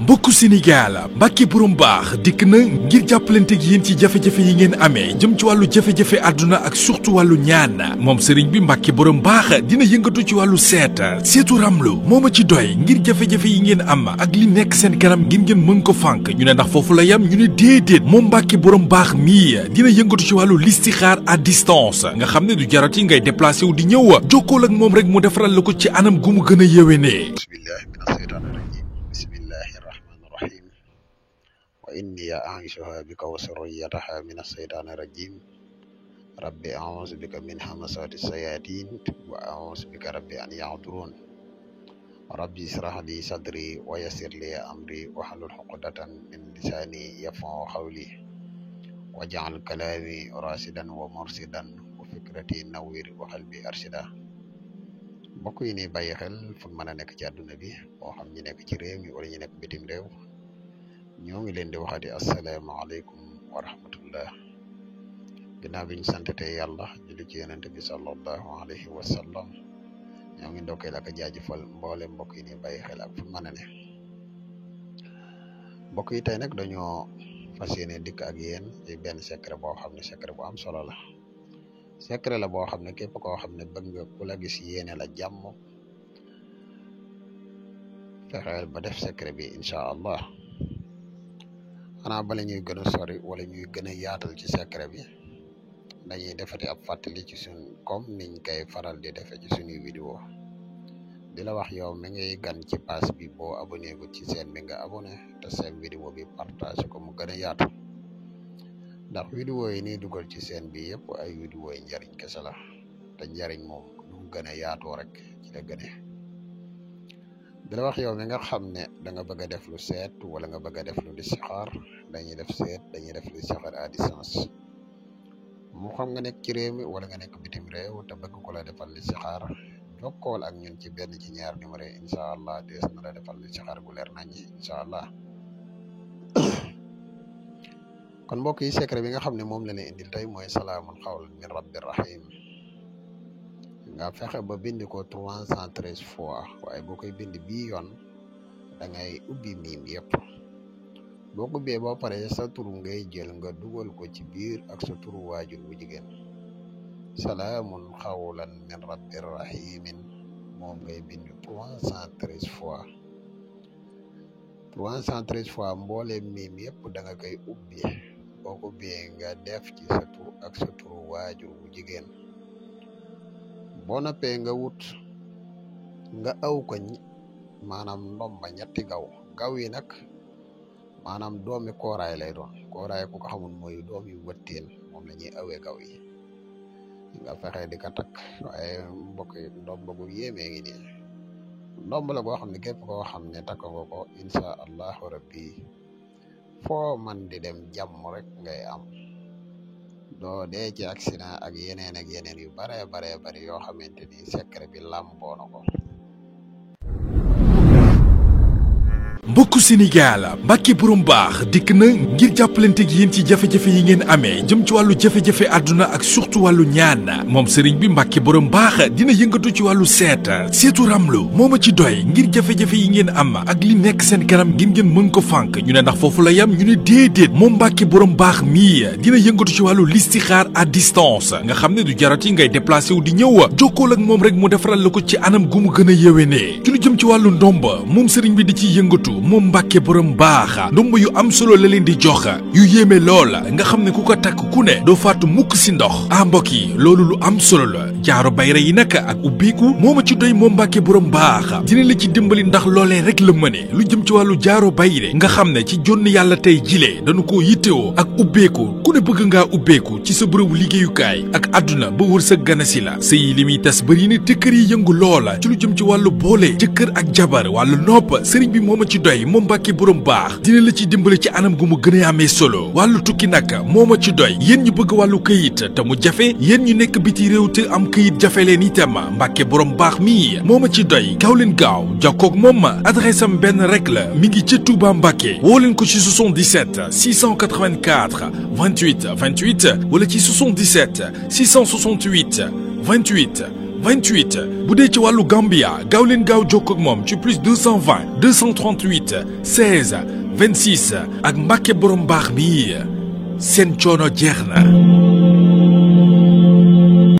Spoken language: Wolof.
mbokku Sénégal Mbacke borom baax dikk na ngir jàppalanteeg yéen ci jafe-jafe yi ngeen amee jëm ci wàllu jafe-jafe àdduna ak surtout wàllu ñaan moom sëriñ bi Mbacke borom baax dina yëngatu ci wàllu seetu ramlu moo ma ci doy ngir jafe-jafe yi ngeen am ak li nekk seen kanam ngeen mën ko fànk ñu ne ndax foofu la yam ñu ne déedéet moom Mbacke borom baax mii dina yëngatu ci wàllu listixaar à distance nga xam ne du jarati ngay déplacé wu di ñëw jokkool ak moom rek mu defaral la ko ci anam gu mu gën a yéwénee. inni a'ishuha bika wa surriyataha min as-saytani rajim rabbi a'udhu bika min hamasati sayatin wa a'udhu bika rabbi an yahdurun rabbi israh li sadri wa yassir li amri wa hlul 'uqdatan min lisani yafqahu qawli waj'al kalami rasidan wa mursidan wa fikrati nawwir wa qalbi arshida. mbokk yi ni bàyyi xel fu mën a nekk ci àdduna bi moo xam ñi nekk ci réew mi wala ñi nekk bitim réew ñoo ngi leen di waxati asalaamaaleykum wa rahmatullah ginnaaw bi ñu santate yàlla julli ci yonente bi sallallahu alayhi wa sallam ñoo ngi ndokkeel ak jaajëfal mboole mbokk yi ni bàyyi xel ak fu mën a ne. mbokk yi tey nag dañoo fas yéene dikk ak yéen ci benn secret boo xam ne secret bu am solo la secret la boo xam ne képp koo xam ne bëgg nga ku la gis yéene la jàmm fexeel ba def secret bi incha allah. xanaa bala ñuy gën a sori wala ñuy gën a yaatal ci secret bi dañuy defati ab fàttali ci suñ comme niñ koy faral di defe ci suñuy vidéo di la wax yow mi ngay gan ci page bi boo abonné gu ci seen bi nga abonné te seen vidéo bi partage ko mu gën a yaatu ndax vidéo yi nii dugal ci seen bi yëpp ay vidéo yi njariñ kese la te njariñ moom lu gën a yaatoo rek ci la gëne di la wax yow mi nga xam ne da nga bëgg a def lu seet wala nga bëgg a def lu listixaar dañuy def seet dañuy def listixaar à distance mu xam nga nekk ci réew mi wala nga nekk bitim réew te bëgg ko la defal listixaar jokkool ak ñun ci benn ci ñaar numéro yi incha allah dees na la defal listixaar gu leer nañ incha allah. kon mbokk yi secret bi nga xam ne moom la leen indil tey mooy salaamun qawlan min rabbir rahim. nga fexe ba bind ko 313 fois waaye boo koy bind bii yoon da ngay ubbi miim yëpp boo ko ubbee ba pare sa turu ngay jël nga dugal ko ci biir ak sa turu waajur bu jigéen salaamun qawlan min rabbir rahimin moom ngay bind 313 fois 313 fois mbooleem miim yëpp da nga koy ubbi boo ko ubbee nga def ci sa tur ak sa turu waajur bu jigéen. boo noppee nga wut nga aw ko maanaam ndomba ñetti gaw yi nag maanaam doomi kooraay lay doon kooraay ku ko xamul mooy doom yu wëttéen moom la ñuy awee gaw yi nga fexe di ko takk waaye mbokk yi ndomba gu yéemee ngi nii ndomba la goo xam ne képp koo xam ne takk nga ko insha allahu rabbi foo man di dem jàmm rek ngay am doo dee ci accident ak yeneen yu bare yoo xamante ni secret bi làmboo na ko. mbokku Sénégal Mbacke borom baax dikk na ngir jàppalanteeg yéen ci jafe-jafe yi ngeen amee jëm ci wàllu jafe-jafe àdduna ak surtout wàllu ñaan moom sëriñ bi Mbacke borom baax dina yëngatu ci wàllu seetu ramlu moo ma ci doy ngir jafe-jafe yi ngeen am ak li nekk seen kanam ngeen mën ko fànk ñu ne ndax foofu la yam ñu ne déedéet moom Mbacke borom baax mii dina yëngatu ci wàllu listixaar à distance nga xam ne du jarati ngay déplacé wu di ñëw jokkool ak moom rek mu defaral la ko ci anam gu mu gën a yéwénee ci lu jëm ci wàllu ndomba moom sëriñ bi di ci yëngatu moom Mbacke borom baax ndomb yu am solo la leen di jox yu yéeme lool nga xam ne ku ko takk ku ne doo faatu mukk si ndox mbokk yi loolu lu am solo la jaaro bayra yi nag ak ubbeeku moo ma ci doy moom Mbacke borom baax dina la ci dimbali ndax loolee rek la mëne lu jëm ci wàllu jaaro bayre nga xam ne ci jonn yàlla tey jilee dañu koo yittewoo ak ubbeeku ku ne bëgg ngaa ubbeeku ci sa bërëbu liggéeyukaay ak àdduna ba wër sa ganasi la sëy li muy tas bëri ne te kër yi yëngu loola ci lu jëm ci wàllu boole jëkkër ak jabar wàllu nopp sëriñ bi moo ma ci doy moom Mbacke borom baax dina la ci dimbali ci anam gu mu gën a amee solo wàllu tukki nag moo ma ci doy yéen ñu bëgg wàllu këyit te mu jafe yéen ñu nekk biti réew te am këyit jafe leen itam Mbacke borom baax mii moo ma ci doy gaaw leen gaaw jokkoog moom adresse am benn rek la mi ngi ca Touba Mbacke woo leen ko ci 77 684 28 28 wala ci 77 668 28 28 bu dee ci wàllu Gambia gaaw leen gaaw jokkoo ak moom ci plus 220 238 16 26 ak Mbàkke borom baax bi seen coono jeex na.